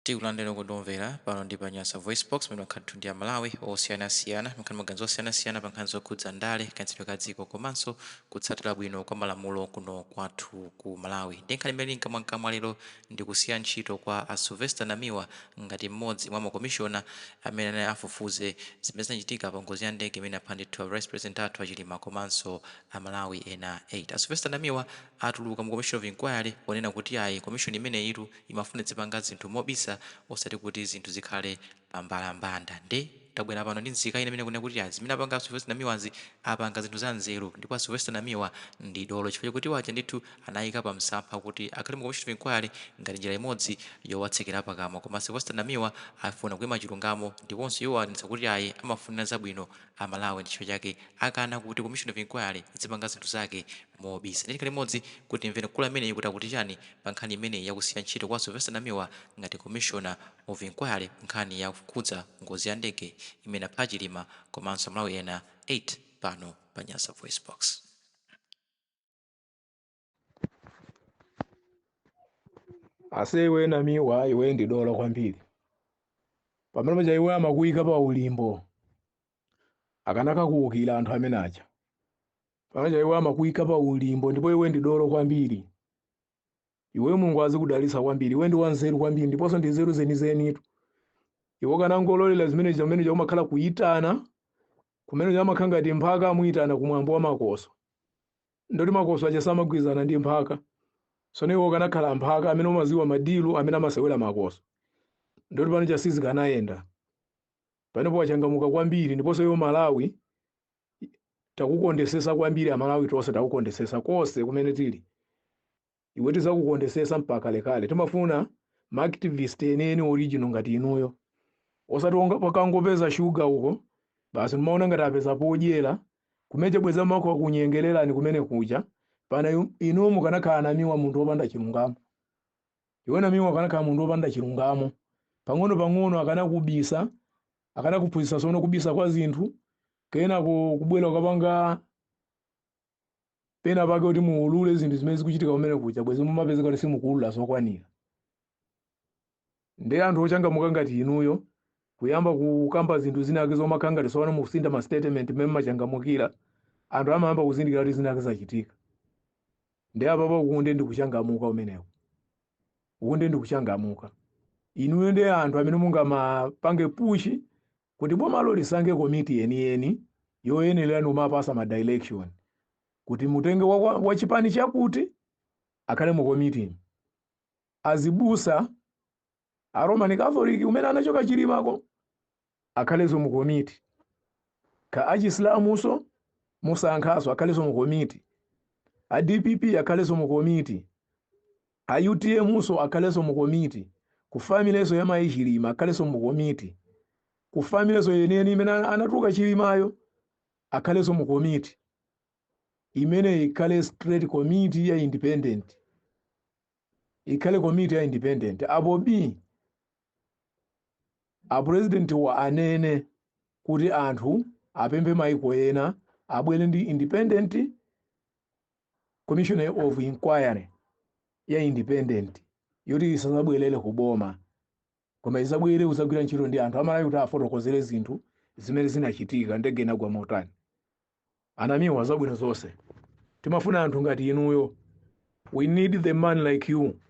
Tikulandireni okondedwa omvera pano ndi pa Nyasa VoiceBox pamene timakhala ndithu ndi Amalawi osiyanasiyana makhala maganizo osiyanasiyana pa nkhani zokhudza ndale, kayendetsedwe ka dziko komanso kutsatira bwino kwa malamulo kuno kwathu ku Malawi. Ndi nkhani imene ili mkamwamkamwa lero ndi kusiya ntchito kwa a Sylvester Namiwa ngati mmodzi mwa makomishona amene anali afufuze zimene zinachitika pa ngozi ya ndege imene inapha ndithu a Vice President athu a Chilima komanso a Malawi ena 8. A Sylvester Namiwa atuluka mu Commission of Inquiry ponena kuti ayi, commission imeneyitu imafuna idzipanga zinthu mobisa osati kuti zinthu zikhale pa mbalambanda. Nde tabwera pano ndi nzika ina imene ikunena kuti ayi, zimene apanga a Sylvester Namiwazi apanga zinthu za nzeru ndipo a Sylvester Namiwa ndi dolo chifukwa chakuti iwo aja ndithu anayika pa msampha kuti akhale mu Commission of Inquiry ngati njira imodzi yowatsekera pakamwa koma a Sylvester Namiwa afuna kuima chilungamo ndiponso iwo anenetsa kuti ayi, amafunira zabwino a Malawi ndi chifukwa chake akana kuti Commission of Inquiry idzipanga zinthu zake mobisa. Ndiye tikhale limodzi kuti timvere mkulu ameneyu kuti akuti chani pa nkhani imeneyi yakusiya ntchito kwa Sylvester Namiwa ngati Commissioner of Inquiry pa nkhani yokhudza ngozi ya ndege imene inapha a Chilima komanso Amalawi ena 8 pano pa Nyasa VoiceBox. Ase iwe Namiwa, iwe ndi dolo kwambiri. Pamene paja iwe amakuyika pa ulimbo, akanakakuwukira anthu amene aja. Pamene paja iwe amakuyika pa ulimbo ndipo iwe ndi dolo kwambiri. Iwe Mulungu azikudalitsa kwambiri. Iwe ndi wanzeru kwambiri ndiponso ndi nzeru zenizenitu. Iwe ukanangololera zimene zimene umakhala kuyitana kumene amakhala ngati mphaka amuyitana kumwambo wa makoswe. Ndoti makoswe aja samagwirizana ndi mphaka. Sono iwe ukanakhala mphaka amene umaziwa madilu amene amasewera makoswe, ndoti pano cha sizikanayenda. Panopo wachangamuka kwambiri ndiponso iwe Malawi takukondesesa kwambiri. Amalawi tonse takukondesesa konse kumene tili. Iwe tizakukondesesa mpaka kalekale. Timafuna ma activist enieni original ngati inuyo, osati pakangopeza shuga uko basi mumaona ngati apeza podyera kumeche bweza mako akunyengererani kumene kuja. Pana inuyo mukanakhala Namiwa, munthu wopanda chilungamo. Iwe Namiwa ukanakhala munthu wopanda chilungamo, pang'ono pang'ono akanakubisa, akanakuphunzitsa sono kubisa kwa zinthu, kenako kubwera ukapanga pena pake kuti muulule zinthu zimene zikuchitika kumene kuja, bwezi mumapezeka kuti simukuulula zokwanira. Ndi anthu ochangamuka ngati inuyo kuyamba kukamba zinthu zinake zomakhala ngati tsopano mukusintha ma statement mmene mumachangamukira, anthu amayamba kuzindikira kuti zinake zachitika. Ndi apapa ukunde ndi kuchangamuka umeneko, ukunde ndi kuchangamuka. Inuyo ndi anthu amene mungamapange push kuti bomalo lisankhe komiti yeniyeni yoyenerera ndi kumapasa ma direction kuti mutenge wa chipani chakuti akhale mu komiti, azibusa a Roman Catholic kumene anachoka Chilimako akhalenso mu komiti, ka achisilamuso musankhaso akhalenso mu komiti, a DPP akhalenso mu komiti, a UTM so akhalenso mu komiti, ku familyso ya mayi Chilima akhalenso mu komiti, ku familyso yeniyeni imene anatuluka Chilimayo akhalenso mu komiti imene ikhale straight committee ya independent, ikhale komiti ya independent. Apo b a president wa anene kuti anthu apemphe maiko ena abwere ndi independent commission of inquiry ya independent yoti isazabwerere ku boma koma izabwere kuzagwira ntchito ndi anthu Amalawi kuti afotokozere zinthu zimene zinachitika, ndege inagwa motani. Anamiwa, zabwino zonse. Timafuna anthu ngati inuyo. We need the man like you.